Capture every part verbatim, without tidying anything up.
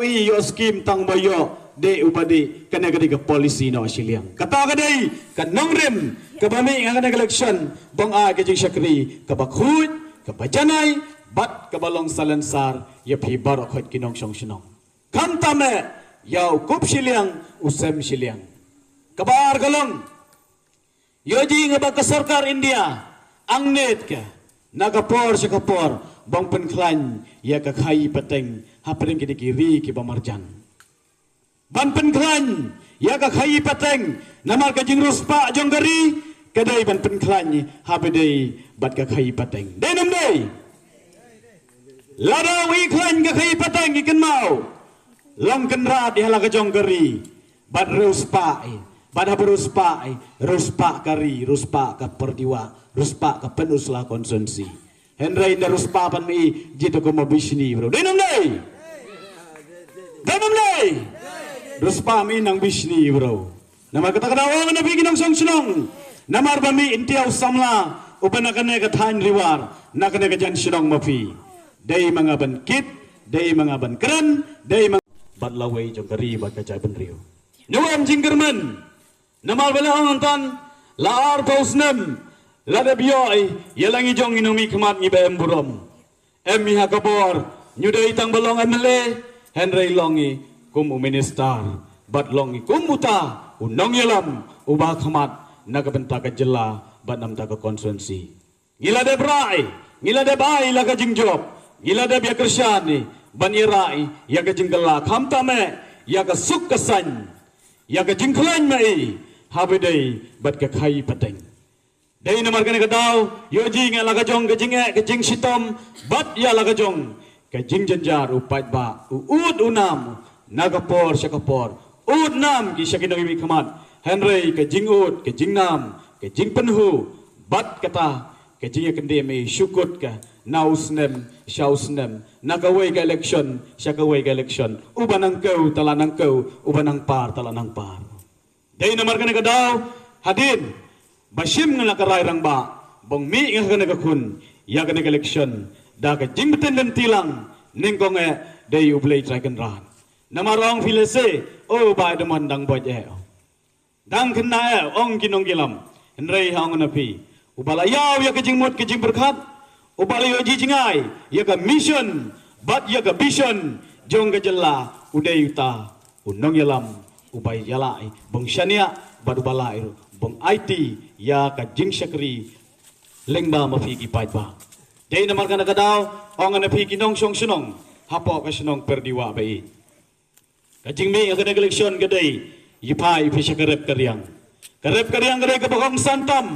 Ïoh skim tang ba ïoh dei uba dei, kane ka dei ka policy noh shiliang. Kata ka dei ka nongrim kaba mih ha kane ka election, ba ai ka jingshakri kaba khuid, kaba janai, bad kaba long salonsar ïa phi baroh khoit ki nongshong shnong. Khamtam eh ïa u kup shiliang, u sem shiliang. Kaba ar ka long, ïohi nga ba ka sorkar India angnud ka na ka por sha ka por ban pynkhlaiñ ïa ka khaïi pateng hapdeng kine ki ri kiba marjan. Ban pynkhlaiñ ïa ka khaïi pateng, namar ka jingriewspah jong ka ri ka dei ban pynkhlaiñ haba dei bad ka khaïi pateng. Dei ne ym dei? Lada u i khlaiñ ka khaïi pateng, i kynmaw, long kynrad ïa la ka jong ka ri. Bad riewspah i, bad haba riewspah i, riewspah ka ri, riewspah ka Pyrdiwah, riewspah ka Pynursla constituency. Hynrei ynda riewspah pat ma i, jied kum u bishni bro. Dei ne ym dei? Dei ne ym dei? Riewspah ma i nang bishni bro. Namar kata ka daw ong na phi ki nongshong shnong, namar ba mih hangta u samla uba na kane ka thaiñ Ri War, na kane ka jan shnong ma phi. Dei ma nga ban kit, dei ma nga ban kren, dei ma nga bad lawei jong ka ri bad ka jaitbynriew. Ngi wan jingkyrmen. Namar ba la ong hangta, la arphew snem la dep ïoh ïa la ngi jong ngi nongmihkhmat ngi ba em burom. Em hi ha ka bor, ngi dei tang ba long M L A, hynrei long i kum u minister, bad long i kum uta u nongïalam uba khmat na ka bynta ka jylla bad na bynta ka constituency. Ngi la dep rai, ngi la dep ai la ka jingjop, ngi la dep ïa kyrshan i ban ïa rai ïa ka jingkylla, khamtam eh ïa ka suk ka saiñ, ïa ka jingkhlaiñ ma i haba dei bad ka khaïi pateng. Dei namar kane ka daw ïohi nga la ka jong ka jingeh, ka jingshitom, bad ïa la ka jong ka jingjynjar u paidbah u ud u nam na ka por sha ka por. Ud nam ki sha ki nongmihkhmat, hynrei ka jingud, ka jingnam, ka jingpynhu, bad kata ka jingïakyndit ma i shu kut ka na u snem sha u snem, na kawei ka election sha kawei ka election, uba nang kiew ta la nang kiew, uba nang par ta la nang par. Dei namar kane ka daw hadien ba shim nga la ka rai rangbah ban mih nga ha kane ka khun ïa kane ka election da ka jingbtin lynti lang, nyngkong eh dei U Blei Trai Kynrad. Namar ong phi lehse, o Bah Edmund dang boi eh, dang khynnah eh, ong ki nongïalam. Hynrei ha ong na phi, uba la ïaw ïa ka jingmut ka jingpyrkhat, uba la ïoh jingïaid ïa ka mission bad ïa ka vision jong ka jylla, u dei uta u nongïalam uba ïalai ban shaniah bad uba la ïoh ban aiti ïa ka jingshakri lyngba ma phi ki paidbah. Dei namar kane ka daw ong na phi ki nongshong shnong hapoh ka shnong Pyrdiwah ba i. Ka jingmih ha kane ka election ka dei, ïa phi, ïa phi sha ka rep ka riang. Ka rep ka riang ka dei kaba kongsan tam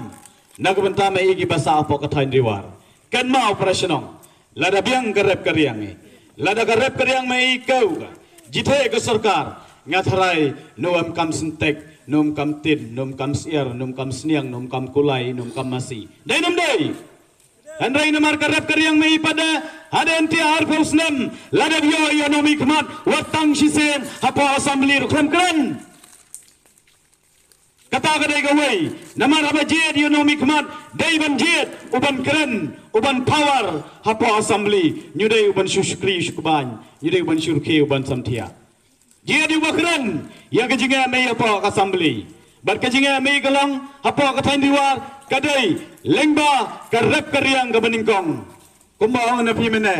na ka bynta ma i ki ba sah hapoh ka thaiñ Ri War. Kynmaw para shnong, lada biang ka rep ka riang i, lada ka rep ka riang ma i kiew ka, jithe ka sorkar, nga tharai no em kam syntek, no em kam tin, no em kam syiar, no em kam sniang, no em kam kulai, no em kam masi. Dei ne ym dei? Hynrei namar ka rep ka riang ma i pat, hadien te arphew snem la dep ïoh ïa u nongmihkhmat, wat tang shisien hapoh assembly ruh khlem kren. Kata ka dei kawei, namar haba jied ïa u nongmihkhmat dei ban jied u ban kren, u ban power hapoh assembly, ngi dei u ban shu shakri shu kbaiñ, ngi dei u ban shu rkhie u ban samthiah. Jied ïa u ba kren ïa ka jingeh ma i hapoh ka assembly. Bad ka jingeh ma i ka long hapoh ka thaiñ Ri War ka dei lyngba ka rep ka riang kaba nyngkong. Kumba ong na phi mynne,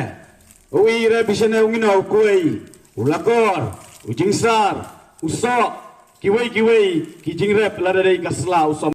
u i rep i shane u ngino, u kuei, u lakor, u jingsar, u soh, kiwei kiwei ki jingrep, lada dei ka sla u som